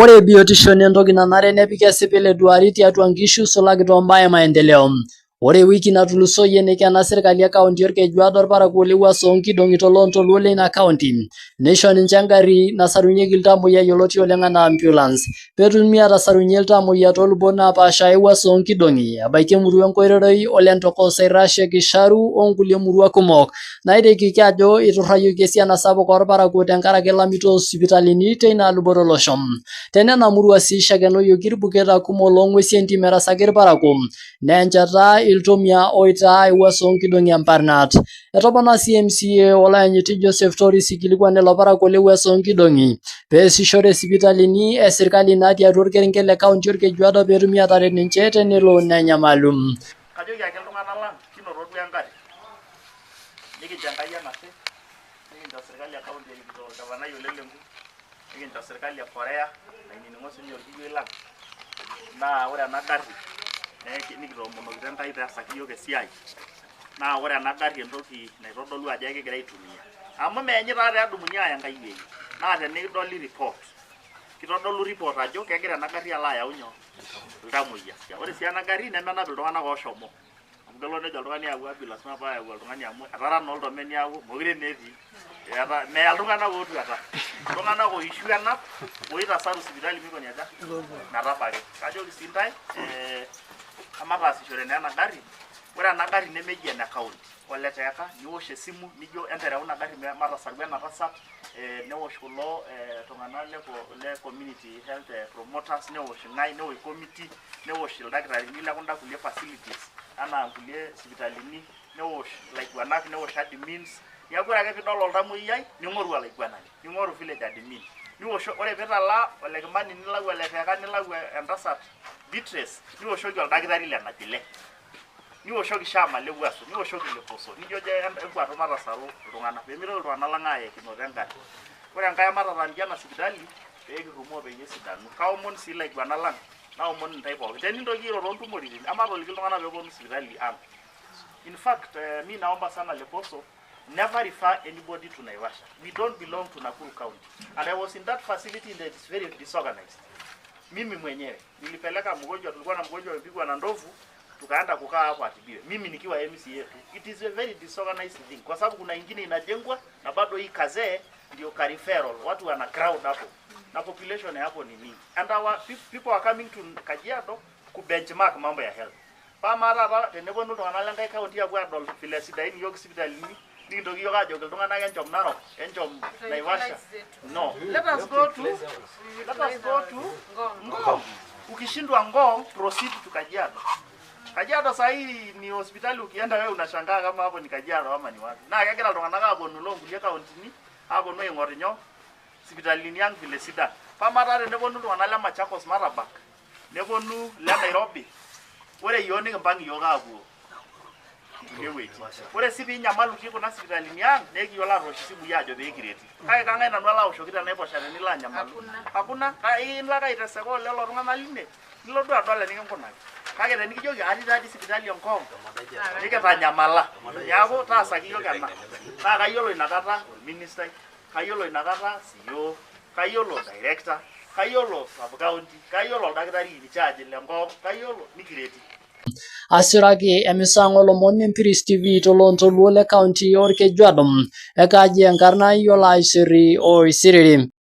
Ore biotisho naa entoki nanare nepiki esipil eduari tiatua nkishu sulaki too mbaa e maendeleo. Ore ewiki natulusoyie neikena serkali e kaunti Olkejuado olparakuo le wuaso oo nkidong'i toloontoluo leina kaunti neisho ninche engari nasarunyieki iltamoyia yioloti oleng anaa ambulance petumi atasarunye iltamoyia toolubot napaasha e wuaso oo nkidong'i ebaiki emurua Enkoiroroi, Olentoko, Sairashe, Kisharu o nkulie murua kumok naitekiki ajo eiturrayioki esiana sapuk oolparakuo tenkaraki elamito oo sipitalini teina luboto olosho. Tenena murua sii eishakenoyioki ilbuketa kumok loo ng'wesi entim erasaki ilparakuo naa enchata iltomia oitaa ewuaso oo nkidong'i emparnat. Etopona sii MCA olayanyiti Joseph Toris ikilikuan lelo parakuo le wuaso oo nkidong'i peesishore sipitalini e sirkali natii atua olkerenket le kaunti Olkejuado peetumi ataret ninche tenelo nenyamalu. Kajoki ake iltung'anak lang kinoto duo engarri nikincho Enkai enashe nikincho sirkali e county erikito olgavanai Ole Lenku nikincho sirkali e Korea nainining'o sinye orkiyioi lang naa ore ena garri nikitoomonokito Enkai peesaki iyiok esiai naa ore ena garri entoki naitodolu ajo ekigira aitumia amu meenyi taatoi edumuni aaya enkae wueji naa tenidoli report kitodolu report ajo kegira ena garri alo ayau nyoo iltamoyia. Ore sii ena garri nemenap iltung'anak ooshomo amu kelo nejo oltung'ani ayau ambulance maape ayau oltung'ani amu etara naa oltome niaku mokire naa etii. Eeta meya iltung'anak ootuata, iltung'anak oishu enap oitasaru sipitali meikoni aja metabaki. Kajoki sii intae eh emataasishore naa ena garri, ore ena garri nemeji ene county oleteeka niwosh esimu nijo entereu ina garri matasaru ena tasat eh newosh kulo eh tung'anak le community health promoters newosh ing'ae newosh committee newosh ildakitarini le kunda kulie facilities anaa nkulie sipitalini newosh ilaiguanak newosh admins niaku ore ake piidol oltamoyiai ning'oru olaiguanani ning'oru village admin niwosho ore piitalaa ole Kimani nilau ole Teeka nilau entasat Beatrice niwoshoki oldakitari le Najile niwoshoki Shama Lewuaso niwoshoki Leposo nijojo enkuatu matasaru iltung'anak pemitoki iltung'anak lang aayekinoto engarri ore enkae ematataaniki ena sipitali pee kirrumoo peyie esidanu kaomon sii ilaiguanak lang naomon intae pookin tenintoki airo toontumoritin ematoliki iltung'anak peeponu sipitali ang in fact eh, mi naomba sana Leposo never refer anybody to Naivasha we don't belong to Nakuru County and I was in that facility and it is very disorganized mimi mwenyewe nilipeleka mgonjwa, tulikuwa na mgonjwa amepigwa na ndovu, tukaenda kukaa hapo atibiwe, mimi nikiwa MCA tu. It is a very disorganized thing, kwa sababu kuna ingine inajengwa na bado hii kazee ndio ka referral, watu wana crowd hapo na population ya hapo ni mingi, and our people are coming to Kajiado ku benchmark mambo ya health. Paa taata teneponu iltung'anak lenkae county apuo adol vile sidain iyiok sipitalini nikintoki iyiok ajoki iltung'anak enchom Narok, enchom Naivasha. No, let us go to Ngong. Ukishindwa Ngong, proceed to Kajiado. Kajiado saa hii ni hospitali, ukienda wewe unashangaa kama hapo ni Kajiado ama ni wapi. Naa kegira iltung'anak aponu loo nkulie kauntini aponu aing'or nyoo sipitalini ang vile sidan. Paa taa teneponu iltung'anak le Machakos matabak, neponu le Nairobi, ore iyiok nikimpang' iyiok aapuo kulie wuejitin. Ore sii piinyamalu itii kuna sipitalini ang naa ekiyiolo atoosh isimui aajo pee kireti. Kake kang'ae nanu alo aoshoki tenaiposha tenilo anyamalu? Hakuna. Ilo ake aiteseka olelo tung'anak line nilo duo adol enikinkunaki. Kake tenikijoki atii taadii sipitali e Ngong nikitanyamala niaku taasaki iyiok ena. Naa kayiolo inakata orministai, kayiolo inakata CEO, kayiolo director, kayiolo sub county, kayiolo oldakitari in charge le Ngong, kayiolo nikireti. Asiraki emisang olomon Empiris TV toloontoluo le kaunti Olkejuado, ekaaji enkarna Yiolo Aisirri Oisiriri.